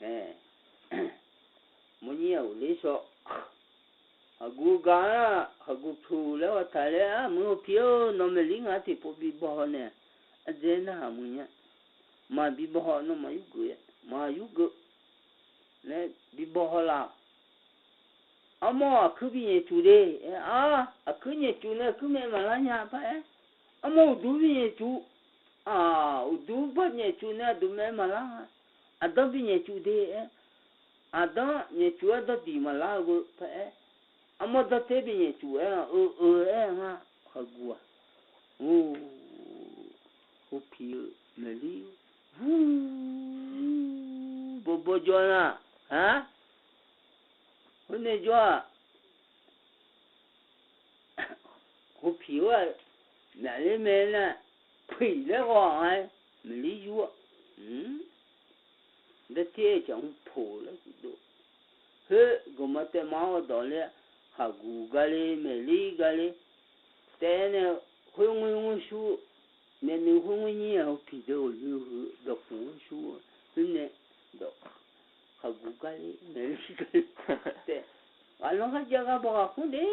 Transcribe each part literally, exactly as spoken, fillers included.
Ae, mawrnyir-aq uqler shaw. Khaqguq gaq-anr-aq, khaqguq puq laer ghae taq laer, armur-eu pi-or, nawmaf lir ngaq tiqpov bibaw haw nae, ardzae narhaq muiq nya. Maqbi baw haw, nawmaf yurgeuf-aer, maqyurgeuf laer bibaw haw laf. Armawr aqkuir binyaef cuf de. Aer-ar, aqkuir nyaef cuf nae aqkuir maev maqlar nya paq-aer. Armawr uqduq binyaef cuf. Aq, uqduq ba nyaef cuf nae aqduq maev maqlar nga. Aqdanr binyaef cuf de-aer. Aqdanr nyaef cuf-aer dawrdiq maqlar-eu beu paq-aer. Armawr dawrter binyaef cuf-aer-a, eu-eu-aer nga, khaqguq-aq. Or, hopiq-eu maeqlir, ur, bawbaw jawr nar, aq, khoernae jawr-aq, hopiq-or-aq, myaqler mae nar, piq laer ghaw-aq nga-aer, maeqlir yur-awr, darter-aer caq hmq poq laer kuf dov. Khoer gawqma taev ma-awr dawq laer, khaqguq gale, maeqlir gale, taef nae khoer ngoer ngoer shur, myavnuiv khoer ngoer nyir-aq, hopiq deuq ghawqnyoe huiq dawqkmq-anr shur-eu, khoer nae dawq, khaqguq gale, maeqlir gale, taef, ghaqlanr kharjav gharbaw ghaqkmr de.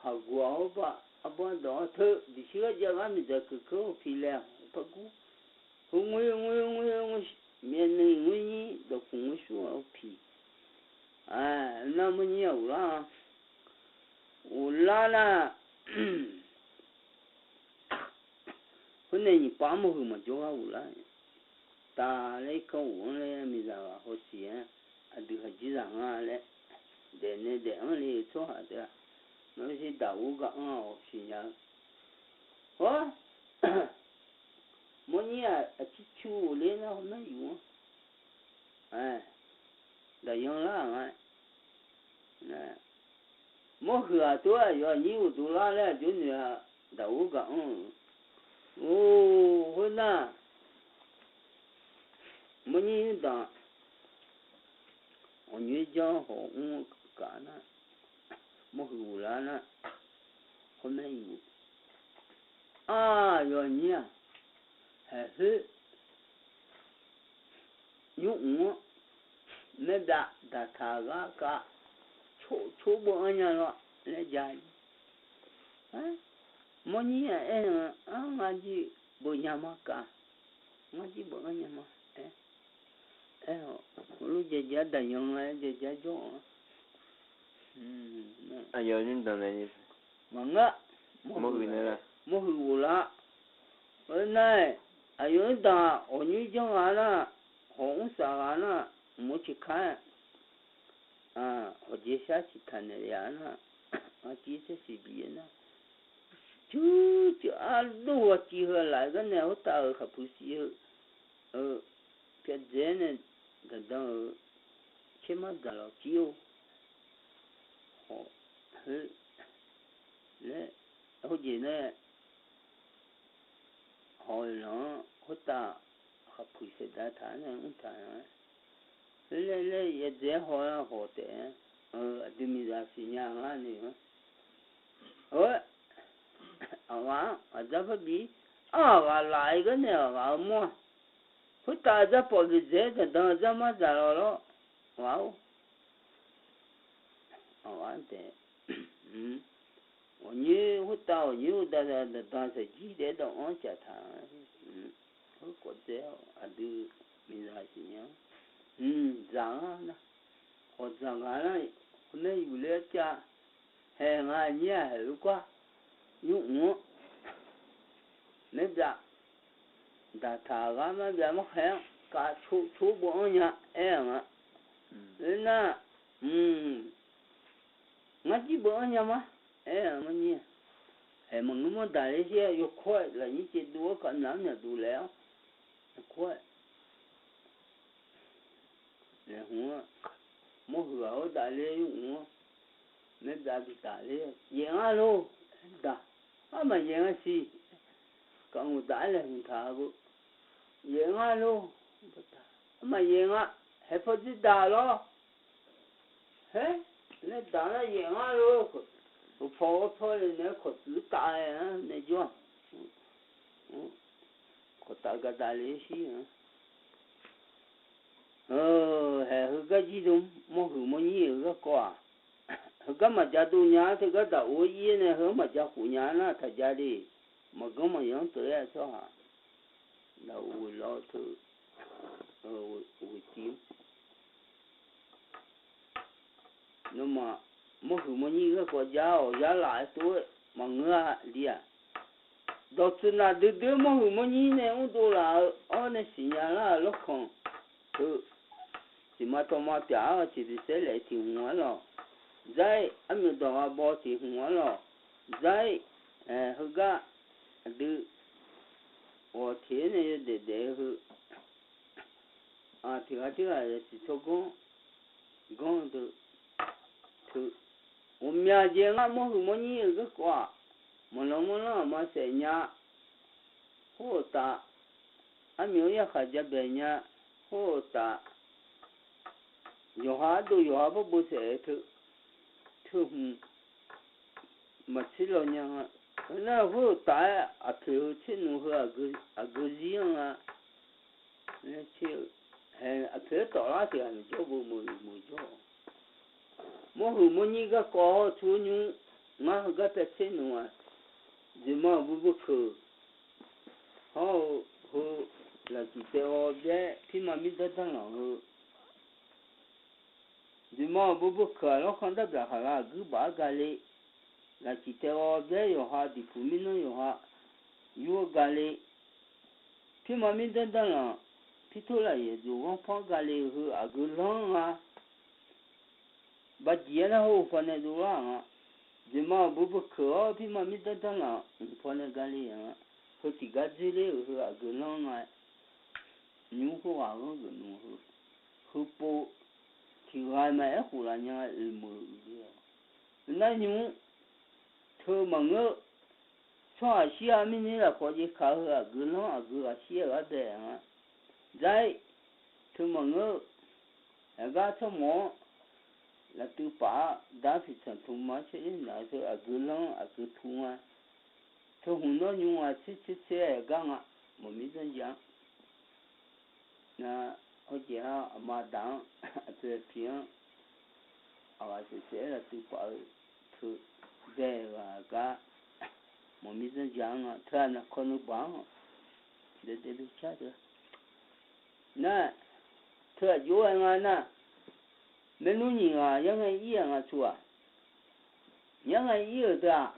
Khaqguq-aq, arbar, arbar dawq-anr teu diqshir gharjav gar miqdzaq keuq keuv-awr hopiq laer-aq, par gur. Heu ngoer ngoer ngoer, myavnuiv ngoer nyir dawqkmq ngoer shur-a hopiq. Nar mawrnyir-aq uqlar-a. Uqlar nar, khoernae nyiq pav-anr mawrhuiq maqjawr gar uqlar. Taq laer irkanr uq-anr laer miqzaq ghaq hawsiq-aer, aqdui haqjir zaq nga laer, daefnae daef-anr le-eu tsawrhaq teu-aq, nawr sher daq ur gar anr-awq siqnya-eu. Hawr, mawrnyir-aq aqcir cu-euq ler nar hawmaer yuf-anr, daqyan lar-aq nga. Mawrhuiq-aq tov-aer aqyawf aqnyir uqduq lar laer aqjox noeq-a, daq ur gar anr-euq. Or, khoernar, mawrnyir danq, aqnyoer janr hawq mr-eu kaq nar, mawrhuiq uqlar nar, hawmaer yuf-eu. Aqyawf aqnyir-aq, haeq khoer nymr mq-anr maer byav daqtaq ghar kav, cor beu anr nya lawr laer ja. Mawrnyir-aq aer-eu, ar, ngar jir beu nya ma kav, ngar jir beu anr nya ma aer. Aer-awq, heulof jaeq jaeq-aer daqyan nga-aer jaeq jaeq-aer jawr-awq. Aqyawf nymr danq nae, maqngeur, mawrhuiq ghoflar. Aernar-aq, aqyawf nymr danq-aq, ghawqnyoer janr nga nar, hawq mr saf ghaq nar, mq-eu ciqkar-aer, hawqjeq shar ciqtaq naeq ya nar, aqcir tser siq bif-aer nar, cuir cuir ardov ghawqcif heu laf-aer gar nae khoertav-euq khaqpuiq siq heu, pyavdzaeq-aer nae gaqdan-euq caermar dzaq lawq cir-or. Hawq, heu, laer, hawjeq nae, hawq-euq lanq-anr khoertav khaqpuiq saeqdav taq-aer nae mr taq-a. Laer laer laer yadzaeq-aer haw-aer hawq taef-aer, aqdui miqzaq siqnya ngar noeq-anr, aqghaq-anr aqdzar parbif, aqghaq laf-aer gar nae aqghaq-eu mawr-aq, khoertav aqdzar pawf bif dzaeq-aer daqdan aqdzar mar dzaq lawq lawr, ghaq-or. Aqghaq-anr taef, ghawqnyoer khoertav ghawqnyoer-eu daqdan daqdan saqjir taef-aer dawq-anr caf taq. Khoerkawv dzae-awr aqdui miqzaq siqnya-anr dzaq-anr nar, khawf dzaq ngaq nar, hawmaer yuf ler-aer cav, haeq nga nyir-aq haeq-eu gar, nymr mq-anr maer byav daqtaq ghar mar byav markhaeq-anr kav cor beu anr nya aer-aq nga. Aernar, ngar jir beu anr nya ma aer-aq mawrnyir-aq, haeq maqngeur mawr daq ler shir-aer yawkawr-aer lafnyir caevdov-aer kavmyaq-anr myaqdov laer-awr, yawkawr-aer laeqhmq-anr, mawrhuiq ghaq-awr daqler yurmq-anr, maer byav bi daqler, yaef ngar lor, daq, armaf yaef ngar siq, kavmq daq-aer laeqhmq taq-a beu, yaef ngar lor, armaf yaef nga, haeq paw dzir daq lawr, haer, nae daq nar yaef ngar lor, uqpawq-awr paw le naeq-aer kawqtsuif taf-aer nae jawr-aq, kawqtaf gaqdaq le shir-anr Garjir dm, mawrhuiq mawrnyir-euq garkawv-aq, heugar maqja dov nya-ar, teugar daq of-aer ir-aer nae heu-anr maqja khof nya-ar nar taqja le. Maqganr maqyanr teu-aer tsawrhaq laf-eu ghoeq lawr teu ghoeq tiv-anr, nawmaf mawrhuiq mawrnyir garkawv jar-awq, yarlaf-aer tov-aer maqngeur-a li-aq. Dawqtsuif nafdui dui-eu mawrhuiq mawrnyir nae mrdov laf-eu awr nae siqnya lar-euq lawrkanq teu, siqma tawma pyaf-awr tiqdui saerlaef tiq hmq-anr lawq, dzar-ir armyawf dawq ghaq baw tiq hmq-anr lawq, dzar-ir heugar aqdui ghawq tiq-aer nae yawdaef daef-eu heu, tiq ghaq tirghaq yasiq tsawrganr ganr-eu deuq teu, ghawqmya jeq ngar mawrhuiq mawrnyir-euq garkawv-aq, maqlanr mawrlanr aqma saef nya, khoer-euq taf, armyawf-anr yarkhaq jabae nya, khoer-euq taf, yawqha ardov yawqha bawrbo saef-eu teu, teu hmq maqtser law nya nga. Nar khoer-euq taf-aer aqpoeq heu tser nmr heu aqgeu zir-anr nga. Aqpoeq-aer tawflar tiq ghaq maqjawr bo meuq meuq jawr. Mawrhuiq mawrnyir garkawv hawr-eu tsur-eu nymr, ngar heugar paev tser nmr-aq, dzoeqma-euq bubeu keuq hawr-eu heu, lafcif taev ghaw byaer pirma mirdanr danrlanq heu, dzoeqma-euq bubeu keuq-aq lawrkhanr darbyaq khaqla aqguir baf-aer gale, lafcif taev ghaw byaer yawqha diqpuq mirnanr yawqha yur-eu gale, pirma mirdanr danrlanq, pirtor lafyaeq dzoq ghanr panr gale-eu heu aqgeu lanr nga. Baqjiq-aer nar hawr-eu pawnae dovlar-aq nga. Dzoeqma-euq bubeu keuq-awr pirma mirdanr danrlanq mq pawnae gale-aq nga. Heu tiqgar dzoerler-euq heu aqgeu lanr nga. Nymr khoerghaq ghanr geuf nmr heu, heupov tiq ghaq maqaer khof laf nya oeq meuq uiqle-awq. Nar nymr teu maqngeur, tsawrhaq shir-a mirnae lafkawv jeq kaq-eu heu aqgeu lanr aqgeu ghaq shir-aer ghaq bae-aq nga. Dzar-ir teu maqngeur-eu, aqgar tsawrmawf-anr laftuiv paf-awr dar tiqtsanq tmq ma-anr caerler naq-eu teu aqgeu lanr aqgeu tu nga. Teu hmq nawr nymr nga tser tser tser-aer gar nga, mawq mir zanrjaq-anr. Nar, hawjeq-a aqma daq-anr aqpoeq aqpiq-anr aqghaq saef saef-aer laftuiv paf-eu teu bae-eu ghaq gar mawq mir zanrjaq-anr nga. Teu-aq naqkawr nuibaq-anr daef daef bi car teu. Nar, teu aqjox-aer nga nar, maernmr nyiq ghaq yar ngae ir-aq nga teu-aq, yar ngae ir-euq teu-aq,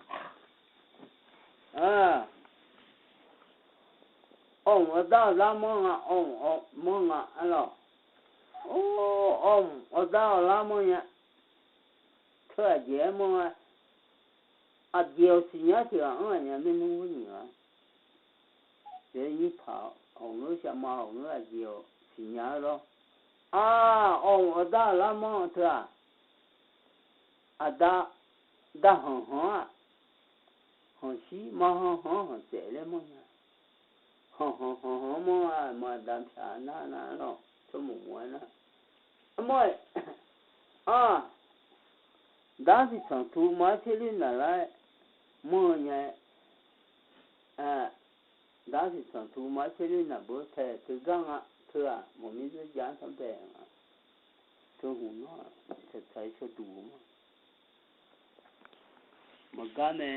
awq-mq awqdar awqlar manr nga, awq-mq awq manr nga arlawq. Or, awq-mq awqdar awqlar manr nya. Teu aqjeq-aer manr nga. Aqjeq-awq siqnya tiq ghaq-anr aqnya maernmr khoer nyiq ghaq. Yaer nyir paq-awq ngeur, sharma-awq ngeur, aqjeq-awq siqnya-eu lawr. Ar, awq-mq awqdar awqlar manr-eu teu-aq, aqda, da hanqhanq-aq, hanqshir ma hanqhanq-anr hanqtsaef laer manr nya. Hanqhanq hanqhanq-anr manr-a, aqma aqda pyaq nar nar lawq, tsawrmawq mawq-aer nar. Armawr-aer, ar, dar tiqtsanq tu ma-aer caerler naqlar-aer manr-eu nya-aer, dar tiqtsanq tu ma-aer caerler naqbeu tae teugar nga. Teu-aq mawq mir zanrjaq-anr tanrbae nga. Teu hmq nawr-aq, tsaqtsaq-ir cawduq-eu ma. Maqgar mae.